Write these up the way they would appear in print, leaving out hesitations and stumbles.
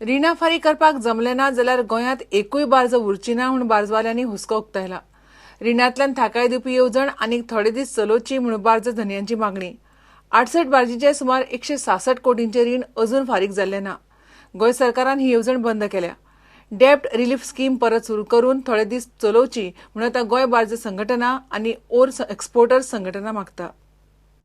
रिणां फारीक करपाक जमलें ना जाल्यार गोंयांत एकूय बार्ज उरची ना म्हूण बार्जवाल्यांनी हुस्को उक्तायला. रिणांतल्यान थाकाय दिवपी येवजण आनीक थोडे दीस चलोवची म्हूण बार्ज धनयांची मागणी. 68 बार्जीचें सुमार 166 कोटींचें रीण अजून फारीक जाल्लें ना. गोंय सरकारान ही येवजण बंद केल्या. डेप्ट रिलीफ स्कीम परत सुरू करून थोडे दीस चलोवची म्हूण आतां गोंय बार्ज संघटना आनी ओर एक्सपोर्टर्स संघटना मागता.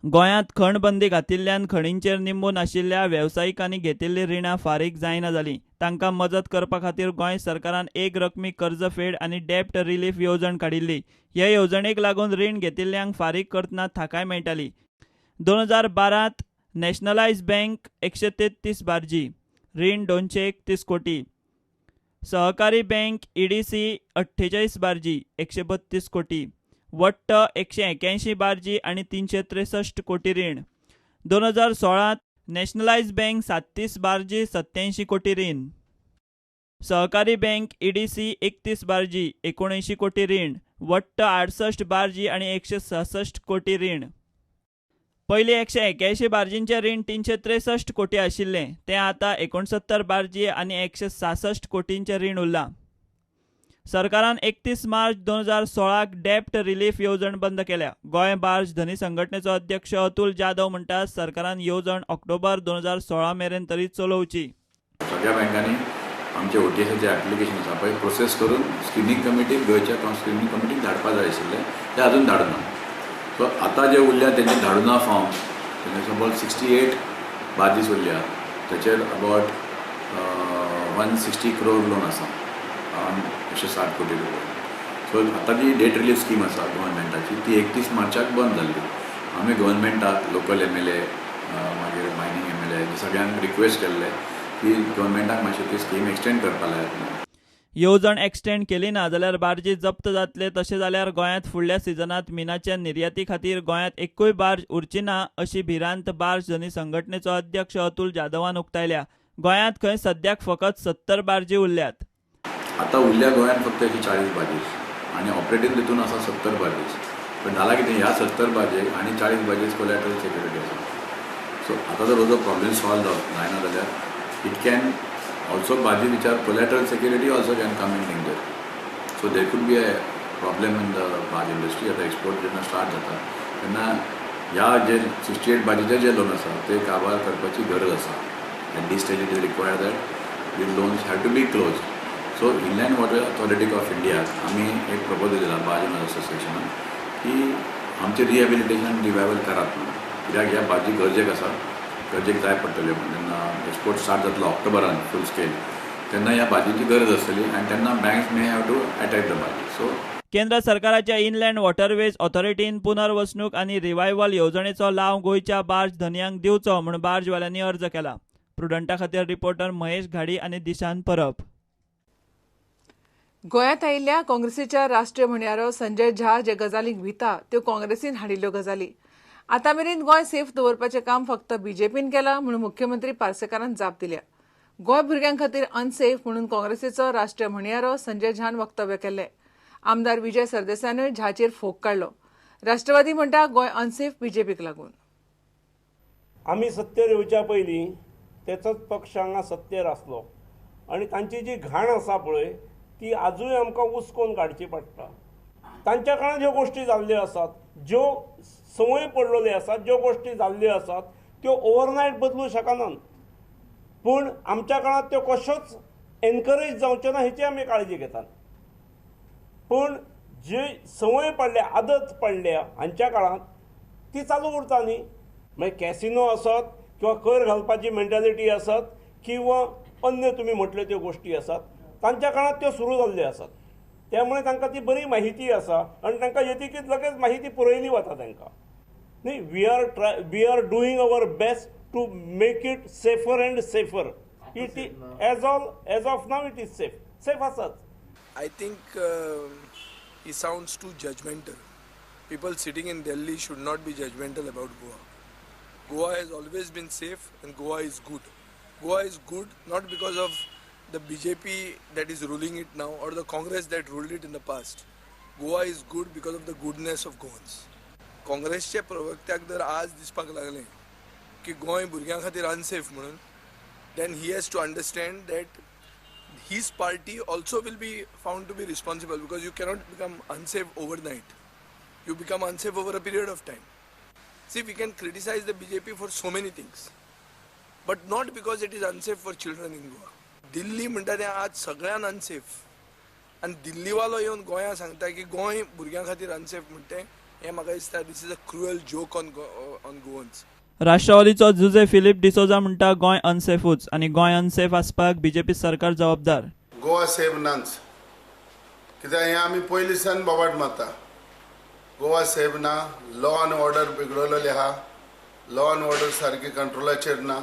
गोंयांत खण बंदी घातिल्ल्यान खणींचेर निंबून आशिल्ल्या वेवसायिकांनी घेतिल्लीं रिणां फारीक जायना जालीं. तांकां मजत करपा खातीर गोंय सरकारान एक रकमी कर्जफेड आनी डेप्ट रिलीफ येवजण काडिल्ली. हे येवजणेक लागून रीण घेतिल्ल्यांक फारीक करतना थाकाय मेळटाली. 2012 नॅशनलायज बँक 133 बार्जी रीण 231 कोटी, सहकारी बँक ईडीसी 48 बार्जी 132 कोटी, वट्ट 181 बार्जी आनी 363 कोटी रीण. 2016 नॅशनलायज बँक 37 बार्जी 87 कोटी रीण, सहकारी बँक ईडीसी 31 बार्जी 79 कोटी रीण, वट्ट 68 बार्जी आनी 166 कोटी रीण. पयलीं 181 बार्जींचें रीण 363 कोटी आशिल्लें, तें आतां 69 बार्जी आनी 166 कोटींचें रीण उरलां. सरकारान 31 मार्च 2016 डेप्ट रिलीफ येवजण बंद केल्या. गोंय बार्ज धनी संघटनेचो अध्यक्ष अतुल जाधव म्हणटा, सरकारान येवजण ऑक्टोबर 2016 मेरेन तरी चलोवची. सगळ्या बँकांनी आमचे ओटीएसाचे एप्लिकेशन आसा पळय प्रोसेस करून स्क्रिनींग कमिटीक, गोंयच्या स्क्रिनींग कमिटीक धाडपा जाय आशिल्लें, तें अजून धाडूना. सो आतां जे उरल्या तेंचे धाडूना फॉर्म, तेंचे अबाउट 68 बार्जीस उरल्या, तेचेर अबाउट 160 क्रोर लोन आसा, 160 कोटी रुपया. सो आतां जी डेट रिलीफ स्कीम आसा गव्हर्मेंटाची ती 31 मार्चाक बंद जाल्ली. आमी गव्हर्मेंटाक लोकल एमएलए, मागीर मायनींग एमएलए सगळ्यांक रिक्वेस्ट केल्ले की गव्हर्मेंटाक मातशी ती स्कीम एक्सटेंड करपा लायात. येवजण एक्सटेंड केली ना जाल्यार बार्जी जप्त जातले, तशें जाल्यार गोंयांत फुडल्या सिजनांत मिनाच्या निर्याती खातीर गोंयांत एकूय बार्ज उरची ना अशी भिरांत बार्ज धनी संघटनेचो अध्यक्ष अतुल जाधवान उक्तायल्या. गोंयांत खंय सद्याक फकत 70 बार्जी उरल्यात. आतां उरल्या गोंयांत फक्त 140 बार्जीस आनी ऑपरेटींग तितून आसा 70 बार्जीस. पण जालां कितें, ह्या 70 बार्जेक आनी 40 बार्जीस कोलॅटरल सेक्युरिटी आसा. सो आतां जर जो प्रॉब्लेम सॉल्व जायना जाल्यार it can also barges which are collateral security also can come in danger. So there could be a problem in the barge industry. आतां एक्सपोर्ट जेन्ना स्टार्ट जाता तेन्ना ह्या जे 68 बार्जीचे जे लोन आसा ते काबार करपाची गरज आसा. At this stage it is required that the loans have to be close. So inland water authority of इंडियाक आमी एक प्रपोजल दिला बार्ज ओनर्स असोसिएशनान की आमचें रिहेबिलिटेशन रिवायवल करात म्हणून, कित्याक ह्या बार्जी गरजेक आसा, गरजेक जाय पडटल्यो म्हणून. जेन्ना एक्सपोर्ट स्टार्ट जातलो ऑक्टोबरान फूल स्केल तेन्ना ह्या बार्जींची गरज आसतली आनी तेन्ना banks may have to attack the barge. So केंद्र सरकाराच्या इनलँड वॉटरवेज ऑथॉरिटीन पुनर्वसणूक आनी रिवायवल येवजणेचो लाव गोंयच्या बार्ज धनयांक दिवचो म्हूण बार्जवाल्यांनी अर्ज केला. प्रुडंटा खातीर रिपोर्टर महेश घाडी आनी दिशान परब. गोंयांत आयिल्ल्या काँग्रेसीच्या राष्ट्रीय म्हणयारो संजय झा जे गजालींक भिता त्यो काँग्रेसीन हाडिल्ल्यो गजाली. आतां मेरेन गोंय सेफ दवरपाचें काम फक्त बीजेपीन केलां म्हणून मुख्यमंत्री पार्सेकारान जाप दिल्या. गोंय भुरग्यां खातीर अनसेफ म्हणून काँग्रेसीचो राष्ट्रीय म्हणयारो संजय झान वक्तव्य केल्लें. आमदार विजय सरदेसायानूय झाचेर फोग काडलो. राष्ट्रवादी म्हणटा गोंय अनसेफ बीजेपीक लागून. आमी सत्तेर येवच्या पयलीं तेचोच पक्ष हांगा सत्तेर आसलो आनी तांची जी घाण आसा पळय ती आजूय आमकां उस्कोन काडची पडटा. तांच्या काळान ज्यो गोश्टी जाल्ल्यो आसात, ज्यो संवय पडलेल्यो आसात, ज्यो गोश्टी जाल्ल्यो आसात त्यो ओवरनायट बदलूं शकनात, पूण आमच्या काळांत त्यो कश्योच एनकरेज जावच्यो ना हेची आमी काळजी घेतात. पूण जी संवय पडल्या, आदत पडल्या हांच्या काळांत ती चालू उरता न्ही. मागीर कॅसिनो आसत किंवा कर घालपाची मेंटालिटी आसत किंवा अन्य तुमी म्हटल्यो त्यो गोश्टी आसात, तांच्या काळांत त्यो सुरू जाल्ल्यो आसात. त्यामुळे तांकां ती बरी माहिती आसा आनी तांकां येतकीच लगेच माहिती पुरयली वता तांकां न्ही. We are doing our best to make it safer and safer. It as of now it is safe, safe आसाच. I think he sounds too judgmental. People sitting in Delhi should not be judgmental about Goa. Goa has always been safe and Goa is good. Goa is good not because of the BJP that is ruling it now or the Congress that ruled it in the past. Goa is good because of the goodness of Goans. काँग्रेसच्या प्रवक्त्याक जर आज दिसपाक लागलें की गोंय भुरग्यां खातीर unsafe म्हणून, then he has to understand that his party also will be found to be responsible, because you cannot become unsafe overnight. You become unsafe over a period of time. See, we can criticize the BJP for so many things, but not because it is unsafe for children in Goa. Delhi म्हणटा तें आज सगळ्यान unsafe, आनी दिल्लीवालो येवन गोंया सांगता की गोंय भुरग्यां खातीर अनसेफ म्हणटा तें, हें म्हाका दिसता this is a cruel joke on Goans. राष्ट्रवादीचो Jose Filipe D'Souza म्हणटा गोंय अनसेफूच आनी गोंय अनसेफ आसपाक बीजेपी सरकार जबाबदार. गोवा सेफ नाच, कित्याक हें आमी पयलीं सान बोबाट मारता. गोवा सेफ ना, लॉ आनी ऑर्डर बिगडलेलें आहा, लॉ आनी ऑर्डर सारकें कंट्रोलाचेर ना.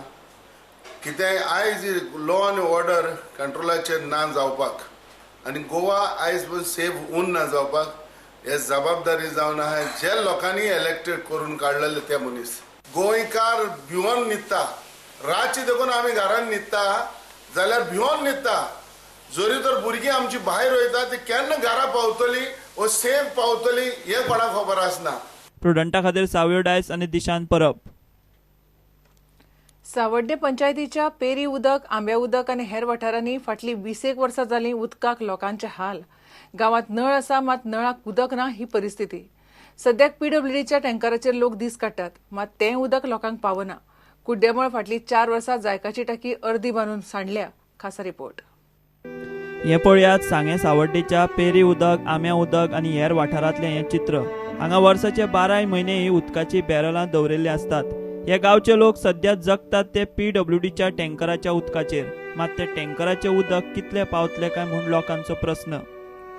कितेंय आयज लॉ आनी ऑर्डर कंट्रोलाचेर ना जावपाक आनी गोवा आयज पण सेफ उरना जावपाक हे जबाबदारी जावन आहा जे लोकांनी इलेक्टेड करून काडलेले ते मनीस. गोंयकार भिवन न्हिदता, रातची देखून आमी घरान न्हिदता जाल्यार भिवन न्हिदता. जरी तर भुरगीं आमची भायर वयता ती केन्ना घरा पावतली वो सेफ पावतली हें कोणाक खबर आसना. प्रुडंटा खातीर सावयो डायस आनी दिशान परब. सावड्डे पंचायतीच्या पेरी उदक, आंब्या उदक आनी हेर वाठारांनी फाटलीं 20 वर्सां जालीं उदकाक लोकांचे हाल. गांवांत नळ आसा मात नळाक उदक ना ही परिस्थिती. सद्याक पीडब्ल्यूडीच्या टँकराचेर लोक दीस काडटात, मात तें उदक लोकांक पावना. कुड्डेमळ फाटलीं 4 वर्सां जायकाची टाकी अर्दी बांदून सांडल्या. खासा रिपोर्ट. हे पळयात सांगें सावड्डेच्या पेरी उदक, आंब्या उदक आनी हेर वाठारांतलें हें चित्र. हांगा वर्साचे 12 म्हयने ही उदकाची बॅरलां दवरिल्लीं आसतात. हे गांवचे लोक सद्या जगतात ते पीडब्ल्यूडीच्या टँकराच्या उदकाचेर, मात ते टँकराचें उदक कितलें पावतलें काय म्हूण लोकांचो प्रस्न.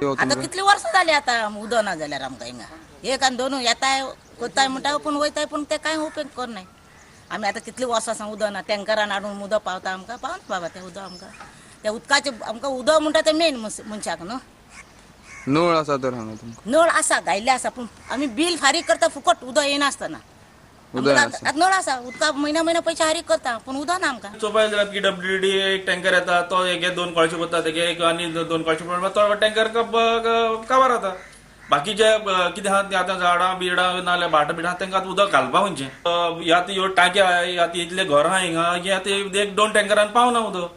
आतां कितली वर्सां जाली आतां उदक ना जाल्यार आमकां हिंगा एक आनी दोनू येताय कोत्ताय म्हणटा पूण वयताय, पूण ते कांय उपेग करनाय. आमी आतां कितली वर्सां सावन उदक ना, टँकरान हाडून उदक पावता आमकां, पावना बाबा तें उदक आमकां. त्या उदकाचें आमकां उदक म्हणटा तें मेन मनशाक न्हू. नळ आसा तर हांगा तुमकां? नळ आसा, घायल्ले आसा, पूण आमी बील फारीक करता फुकट, उदक येनासतना. नळ आसा, उदका म्हयन्या म्हयन्या पयशे फारीक करता पूण उदक ना आमकां. चोवपाक जाल्यार पीडब्ल्यूडी एक टँकर येता, तो एक 2 कळशे भरता, तेगे एक आनी 2 कळशे भरता, तो टँकर काबार जाता. बाकीचे कितें आहा ते आतां झाडां बिडां नाजाल्यार भाटां बिडां तांकां आतां उदक घालपा खंयचें. ह्या आतां ह्यो टांकी आहा, आतां इतले घरां हिंगा, हे आतां 1-2 टँकरान पावना उदक.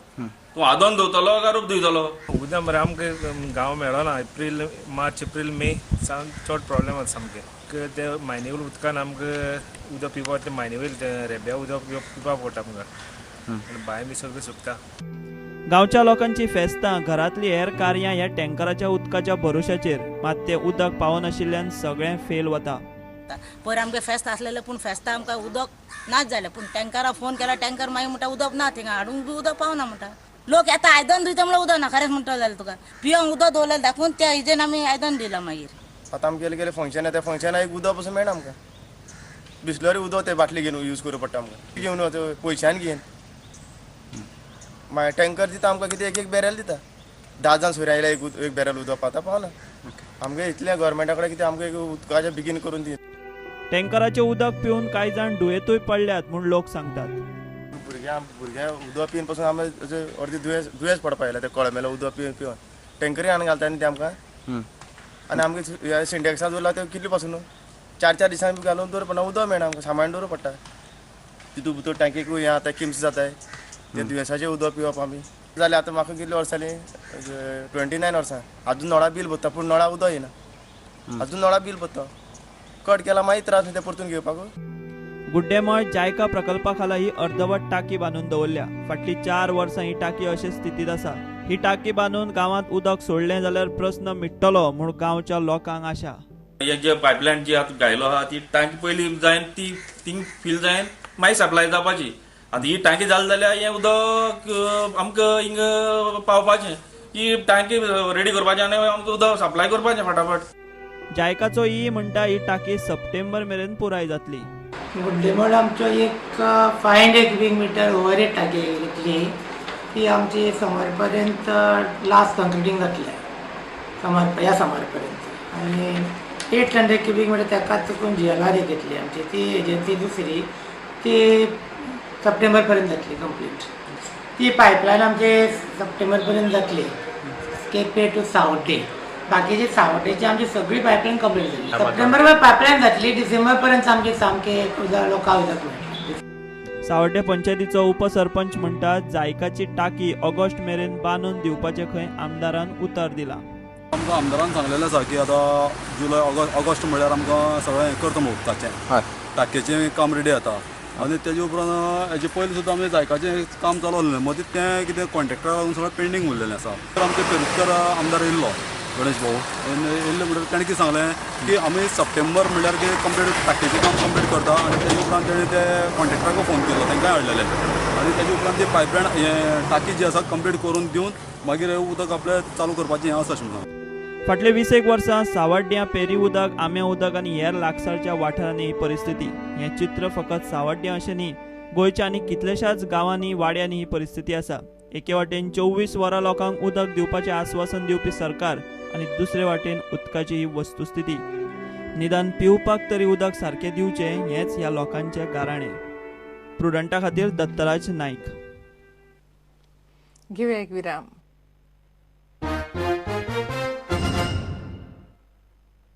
तूं आदोन धुवतलो काय रूप धुयतलो? उदक मरे आमकां गांव मेळना. एप्रील, मार्च, एप्रील, मे सावन चड प्रोब्लेम आसा सामकें. ते मायनीवयल उदकान आमकां उदक पिवपाक, ते मायनीवयल रेब्या उदक पिवपाक पडटा आमकां, आनी बांय बी सगळें सुकता. गांवच्या लोकांची फेस्तां, घरांतली हेर कार्यां ह्या टँकराच्या उदकाच्या भरोशाचेर, मात तें उदक पावनाशिल्ल्यान सगळें फेल वता. पयर आमगे फेस्त आसलेलें पूण फेस्ता आमकां उदक नाच जालें, पूण टँकरा फोन केला, टँकर मागीर म्हणटा उदक ना थिंगा, हाडूंक बी उदक पावना म्हणटा. लोक येता आयदन धुयता म्हणल्यार उदक ना, खरेंच म्हणटा जाल्यार तुका पिवंक उदक दवरलें दाखोवन त्या हिजेन आमी आयदन दिलां मागीर. आतां आमकां गेले गेले फंक्शन येता, फंक्शनाक एक उदक पसून मेळना आमकां. बिसलरी उदक ते बाटली घेवन यूज करूं पडटा आमकां, घेवन वता पयशान घेवन. मागीर टँकर दिता आमकां कितें एक बॅरल दिता, 10 जाण सोयऱ्यां आयल्यार एक बॅरल उदक पावता, पावना आमकां. इतलें गव्हर्मेंटा कडेन कितें आमकां एक उदकाचें बेगीन करून दी. टँकराचें उदक पिवन कांय जाण दुयेंतूय पडल्यात म्हूण लोक सांगतात. भुरग्यां उदक पिवन पसून आमी अर्दी दुयेंस पडपाक आयला, ते कळमेलो उदक पिवन पिवन टँकरी हाडून घालता न्ही ते आमकां. आनी आमकां सिंटेक्सां दवरला ते कितले पासून 4-4 दिसांनी घालून दवर पडना, उदक मेळना आमकां, सामान दवरूं पडटा. तितून भितर टांकेकूय हें आतां किम्स जाताय, ते दुयेंसाचें उदक पिवप आमी जालें. आतां म्हाका कितलीं वर्सां जालीं, 29 वर्सां, आजून नळा बील भरता पूण नळा उदक येना, आजून नळा बील भरता. कट केला मागीर त्रास न्ही ते परतून घेवपाक. गुड्डेमळ जायका प्रकल्पा खाला ही अर्दवट टाकी बांदून दवरल्या. फाटलीं 4 वर्सां ही टाकी अशे स्थितींत आसा. ही टाकी बांदून गांवांत उदक सोडलें जाल्यार प्रस्न मिट्टलो म्हूण गांवच्या लोकांक आशा. हे जे पायपलायन जी आतां घायलो आहा ती टांकी पयलीं जायन, ती थिंग फील जायन मागीर सप्लाय जावपाची. आतां ही टांकी जाली जाल्यार हें उदक आमकां हिंगा पावपाचें, ही टांकी रेडी करपाचें आनी आमकां उदक सप्लाय करपाचें फटाफट. जायकाचो ई म्हणटा ही टाकी सप्टेंबर मेरेन पुराय जातली. गुड्डेमळ आमचो एक 500 क्युबीक मिटर ओवरहेड टाकी घेतली, ती आमची समर पर्यंत लास्ट कंक्रिटींग जातलें, समर ह्या समर पर्यंत. आनी 800 क्युबीक मिटर ताका चुकून जी एल आर घेतली आमची, ती एजन्सी दुसरी, ती सप्टेंबर पर्यंत जातली कंप्लीट. ती पायपलायन आमची सप्टेंबर पर्यंत जातली केपे टू सावड्डे. बाकीचे सावड्डेची आमची सगळी पायपलायन कंप्लीट जाली. सप्टेंबर पायपलायन जातली, डिसेंबर पर्यंत आमचे सामके लोकांक उदक मेळटलें. सावड्डें पंचायतीचो उपसरपंच म्हणटा जायकाची टाकी ऑगस्ट मेरेन बांदून दिवपाचें खंय आमदारान उतर दिलां. आमकां आमदारान सांगलेलें आसा की आतां जुलय ऑगस्ट म्हणल्यार आमकां सगळें हें करता म्हूण उदकाचें टाकयेचें काम रेडी जाता आनी तेजे उपरांत हेजे पयलीं सुद्दां आमी जायकाचें काम चालू आसलें, मदीं तें कितें कॉन्ट्रेक्टरा लागून सगळें पेंडींग उरलेलें आसा. तर आमचे पेरुस्कर आमदार येयल्लो गणेश भाऊ येयल्ले म्हणटकीर ताणें कितें सांगलें की आमी सप्टेंबर म्हणल्यार की कंप्लीट टाकयेचें काम कंप्लीट करता आनी तेजे उपरांत तेणें ते कॉन्ट्रेक्टराक फोन केलो, तांकांय हाडलेले आनी तेजे उपरांत ती पायपलायन हें टाकी जी आसा कंप्लीट करून दिवन मागीर उदक आपलें चालू करपाचें हें आसा अशें म्हणून. फाटले 20 वर्सां सावड्ड्यां पेरी उदक, आंब्या उदक आनी हेर लागसारच्या वाठारांनी ही परिस्थिती. हें चित्र फकत सावड्ड्यां अशें न्ही, गोंयच्या आनी कितल्याशाच गांवांनी वाड्यांनी ही परिस्थिती आसा. एके वाटेन 24 वरां लोकांक उदक दिवपाचें आस्वासन दिवपी सरकार आनी दुसरे वाटेन उदकाची ही वस्तुस्थिती. निदान पिवपाक तरी उदक सारकें दिवचें हेंच ह्या लोकांचें गाराणें. प्रुडंटा खातीर दत्तराज नायक. घेवया एक विराम.